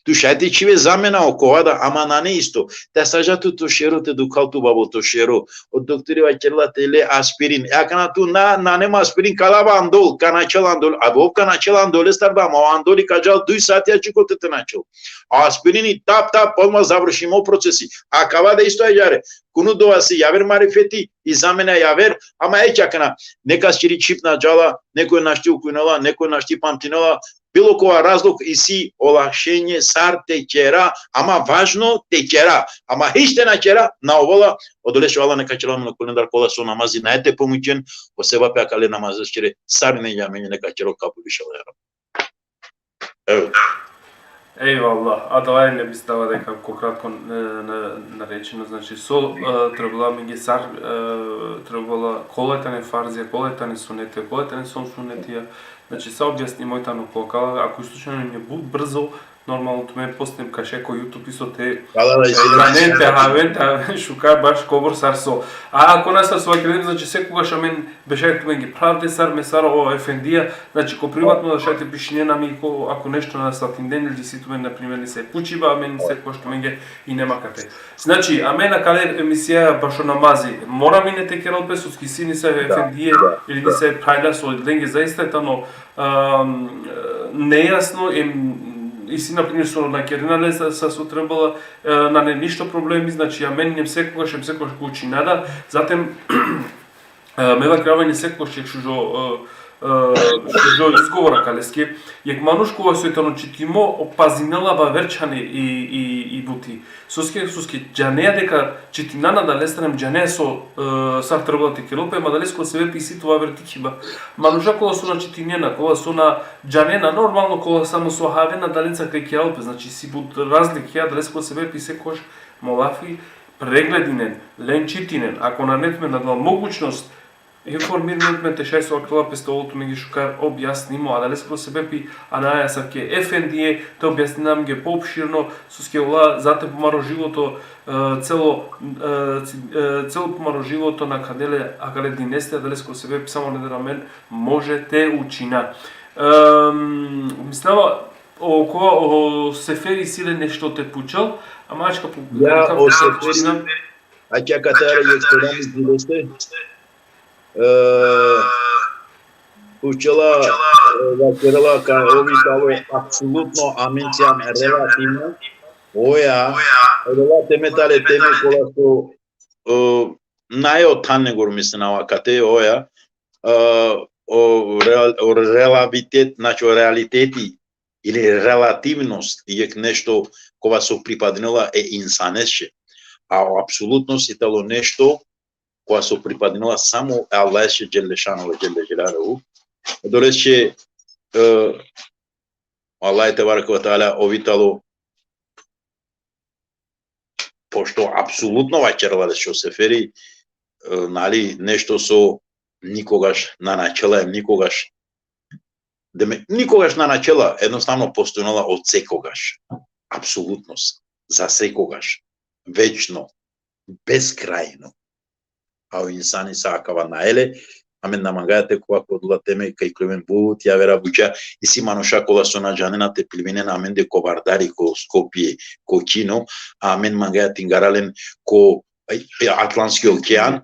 Tu šaj te čhive zamena okova da, ama nane isto. Te saža tu to šero, te dukhal tu babo to šero. O doktori vaćerela te le aspirin. E akana tu na, nane ma aspirin, ka lava andol, ka načhel andol. A ov ka načhel andol, estar da, ama o andoli ka džal duj sati ači kote te načhel. A aspirini tap, tap, odma završimo procesi. Akava da isto agjaar. Kunut duasi javer marifeti, i zamena javer, ama e akana, nekas čiri čhib na džala, nekoj našti ukujnela, nekoj našti pamtinela, bilo kova razlog isi, olakšenje sar te kera, ama važno te kera, ama hič te na kera, na ovola, odolese Allah neka kerel amen okolendar kola so namazi nae te pomučen, o sevapi akale namazeskere, sarine džamije neka kerel kabul inšallah, ja Rab. Evet. Ejvallah, adava ne bi stava deka ko kratko, e, na-, narečeno, znači, so, e, trebela amenge sar, e, trebela, kola tane farzija, kola tane sunetija, kola tane son sunetija, znači, sa objasnimo tano ko akala, ako slučajno ne but brzo, normalno tumen posle ka šaj ko YouTube isto te, Hvala da, izvinite. Amen te haven, te haven šukar baš kobor sar so. A ako na sar so vakerem, znači, sekogaš amen bešaj tumenge pravde sar me sar o efendija, znači, ko privatno da šaj te pišinen amen ko, ako nešto na satinden ili si tumen, na primer, nese pučiba, amen sekogaš tumenge inem akate. Znači, amen akale emisija bašo namazi, mora amen te kerel pe, soske isi nese efendije, Da, ili da. Nese phralja so lenge zaista tano, am, nejasno, em, isi, na primer, so na kerena le sa, sa so trebela, e, nane ništo problemi, znači, amen inem sekogaš, em sekogaš ka učina da, zatim, e, me vakerava inem sekogaš jekh šužo, e, e, šužo izgovor akaleske, jekh manuš kova so tano čitimo, pazinela vaver čhane i, i, i buti. Soske, soske džanea deka čitinena adalestar, em džanea so, e, sar trebela te kerel pe, em adaleske sebepi isi tu vaver dikhiba. Manuša kola so na čitinena, kola so na džanena, normalno kola samo so havena, adalenca kaj kerel pe, znači, isi but razlike, adaleske sebepi sekogaš, mo lafi, pregledinen, len čitinen, ako nane tumen adala mogućnost, informirinen tumen, te šaj so vakerela pe, te ovel tumenge šukar objasnimo, adaleske sebepi anaja asavke efendije, te objasninen amenge poopširno, soske ola zate pumaro životo, e, celo, e, ci-, e, celo pumaro životo nakhadele akale dineste, adaleske sebepi samo nedar amen može te učina. Em, mislinava, o, ko, o Seferi isi le nešto te pučel, ama ačka pu-, Ja, ka-, o Seferi, akija katara jekh selam izdireste, e, pučela, e, vakerela kaj ov i tano apsolutno, amen sijam relativno, oja, odola teme tale teme kola so, e, nae o than nego mislinava kate, oja, e, o real-, o relavitet, znači, o realiteti, ili relativnost, jekh nešto kova so pripadinela e insanesće. A o apsolutnost i tano nešto kova so pripadinela samo e Allahesće dželle šanuhu ve dželle dželaluhu. Odolesće, e, Allah tebareke ve teala ov i tano, pošto apsolutno vakerela lese o Seferi, e, nali, nešto so nikogaš na načela, nikogaš, deme-, nikogaš na načela, jednostavno postojnela od sekogaš. Apsolutnost. Za sekogaš. Večno. Beskrajno. A o insani sa akava nae le, amen na mangaja te kova ko odola teme, ka ikljoven but javera buća, isi manuša kola so na džanena te pilvinen amende ko Vardari, ko Skopje, ko Kino, amen mangaja te ingara len ko, e, Atlantski okean,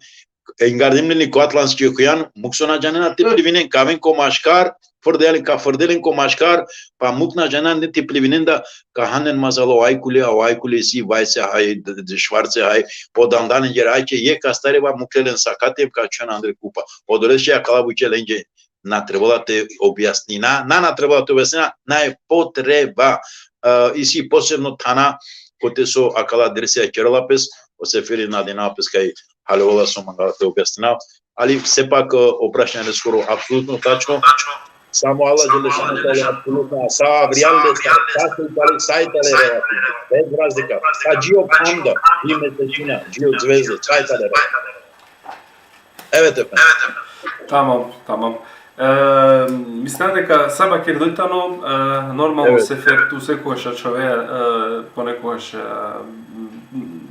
e, ingardem len ko Atlantski okean, muk so na džanena te pilvinen, ka aven ko maškar, frdel len, ka frdel len ko maškar, pa muk na džanena te pilvinen da, ka hanen mazalo ajkule, a ajkule si vajse haj, d-, d-, švarce haj, po dandan džer haj, ke jekh astari ba mukle len sakati, ka čhen andre kupa. Odolese akala buće lenđe na trebela te objasnina, na, na trebela te objasnina, naj potreba. E, isi posebno thana, kote so akala dersija kerela pes, o Seferi nadinava pes kaj haljovela so mangava te objasnina, ali sepak, e, o prašanje leskoro apsolutno tačno, samo Allah dželle šanuhu te dela apsolutno, a sa avrijal lestar, sa so i tale, sa i tale relati, bez razlika, sa dži o phanda, dži mesečina, dži o zvezde, sa i tale relati. Evet efendim. Tamam, tamam. E, mislim deka sa vakerdoj tano, e, normalno, evet, Sefer, tu sekogaš ačhove, e, ponekogaš, e,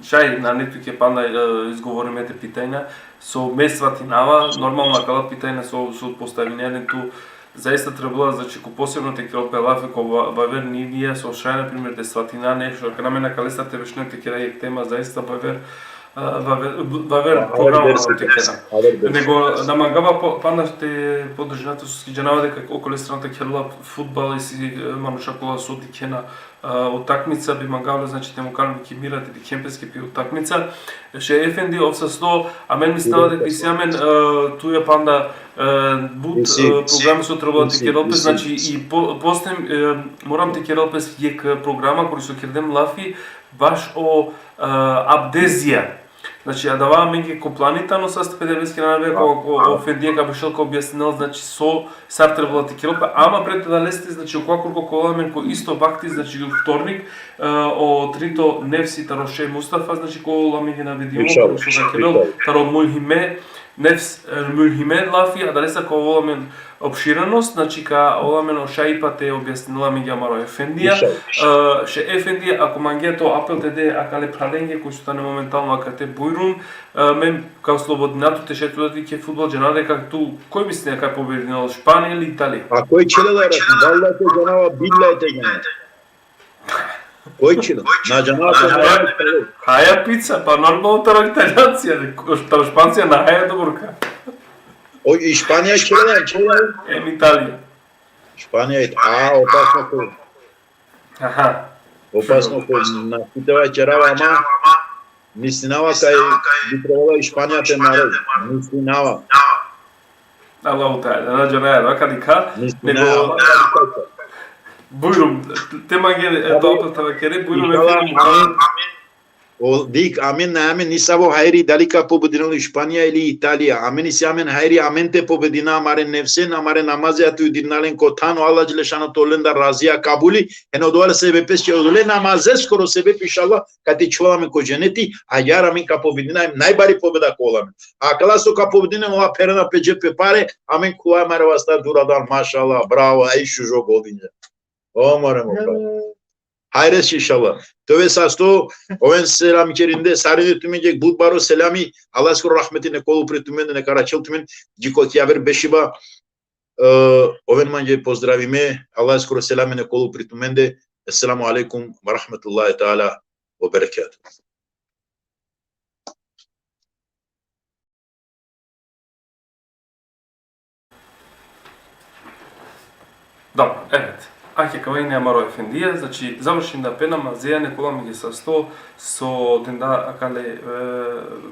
šaj nane tuke pana, e, izgovorime te pitajna, so me svatinava, normalno akala pitajna so, so postavinea len tu, zaista trebela, znači, ko posebno te kerel pe lafi, ko va-, vaver nivija, so šaj, na primer, te svatina nešto, akana amen akalestar te bešunem te kera jekh tema, zaista vaver, e, vaver, vaver programa te kera. Nego, na mangava po-, pana te podržina tut, soske džanava deka okole strana te kerela fudbal, isi, e, manuša kola so dikhena, e, utakmica, bi mangava, znači, te mukha len ki mira te dikhen peske pi utakmica. Še efendi, ov sasto, amen mislava deka isi amen, e, tuja panda, e, but, e, programi so trebela te kerel pe, znači, i po-, postem, e, moram te kerel pes jekh programa, kori so kerdem lafi, baš o, e, abdezija. Znači, adava amenge ko plani tano, saste pe deveske nane, ko, ko, o efendija ka bešel ka objasninel, znači, so, sar trebela te kerel pe, ama pred adaleste, znači, okova kurko ka ovel amen ko isto vakti, znači, u vtornik, e, o trito nefsi taro šej Mustafa, znači, ka ovel amenge na video, inšallah, ko so ka kerel, inšallah, taro mulhime, nefs, e, mulhime lafi, adalestar ka ovel amen opširenost, znači, ka ovel amen o šaj ipa te objasninel amenge amaro efendija. Inšallah. E, še efendija, ako mangea to apel te de akale phralenge, koj so tane momentalno akate, bujrum, e, me ka oslobodina tut, te šaj tu da te dikhe fudbal, džana deka tu, koj mislinea kaj pobedinela, Španija ili Italija? A koj čhilela rat, vallahi te džanava, billahi te džanava. Koj čhilela? Na džanava. Haja, haja pica, pa normalno taro Italijancija, taro Špancija na haja dobro ka. O, i Španija čhilela, čhilela. Em Italija. Španija, a, opasno ko. Aha. Opasno ko, na pitava ćerava, ama mislinava kaj bi trebala i Španija te marel. Mislinava. Allahu Teala, na džanaja, da ka dikha, nego, bujrum, te mange, e, to apel te vakere, bujrum, inšallah, efendim, amin. O, dik, amin, na amin, nisavo hajri, dali ka pobedinel i Španija ili Italija. Amin, isi amen hajri, amen te pobedina amare nefsen, amare namaze, a te udirina len ko than, o Allah dželle šanuhu te olendar razija, kabuli, eno dua le sebepes će, odole namazeskoro sebepi, inšallah, ka te čhuvel amen ko dženeti, a jar amin ka pobedina, najbari pobeda ka ovel amen. Akala so ka pobedinen, ola pherena pe džepe pare, amen khuva amare vasta duradan, mašallah, bravo, aj šužo govinđa. O, more mo bravo. Hajres, inšallah. Te ove sasto, oven selami kerinde, sarine tumenđe but baro selami, Allaheskoro rahmeti nek ol upri tumende, nek araćhel tumen, dži kote javer bešiba, e, oven mange pozdravime, Allaheskoro selami nek ol upri tumende. Esselamu alejkum ve rahmetullahi teala ve berekatuhu. Dobro, evet. Ake kava ine amaro efendija, znači, završinda pe namazeja, nek ol amenge sasto, so denda akale, e,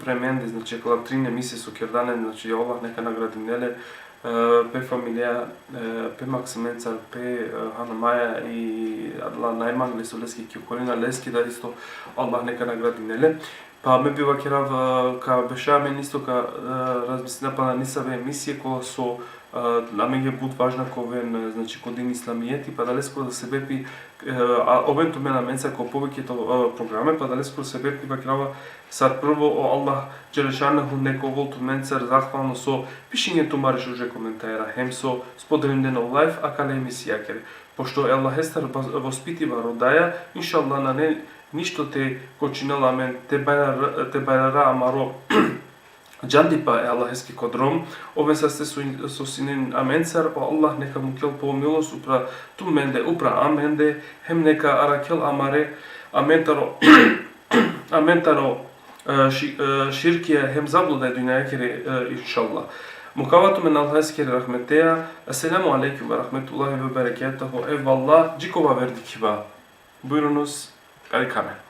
vremende, znači, akala trin emisije so kerda len, znači, Allah neka nagradinel le, e, pe familija, e, pe maksimencar, pe, e, hanamaja i adala najmangle so leske ki okolina, leske da isto Allah neka nagradinel le. Pa me bi vakerav, e, ka beša amen isto ka, e, razmislina pana nisave emisije kola so, e, amenge but važna ka oven, e, znači, ko din islamijeti, pa adaleskoro sebepi, e, a, oven tumen amenca ko poveketo, e, programe, pa adaleskoro sebepi vakerava sar prvo o Allah dželle šanuhu nek ovel tumencar zahvalno so pišinge tumare šuže komentara, hem so spodelinde o lajv akale emisijakere. Pošto e Allahestar bas-, vospitiba rodaja, inšallah nane ništo te kočinel amen, te bajrar-, te bajrara amaro džandipa e Allaheske ko drom, ove saste so, so sinin amencar, o Allah neka mukel po milost upra tumende, upra amende, hem neka arakhel amare, amentaro, amentaro, e, ši-, e, širkija hem zabluda e dunjakere, e, inšallah. Mukava tumen Allaheskere rahmeteja. Esselamu alejkum ve rahmetullahi ve berekatuhu. Evallah, dži kova ver dikhiba. Bujrunuz, kari kame.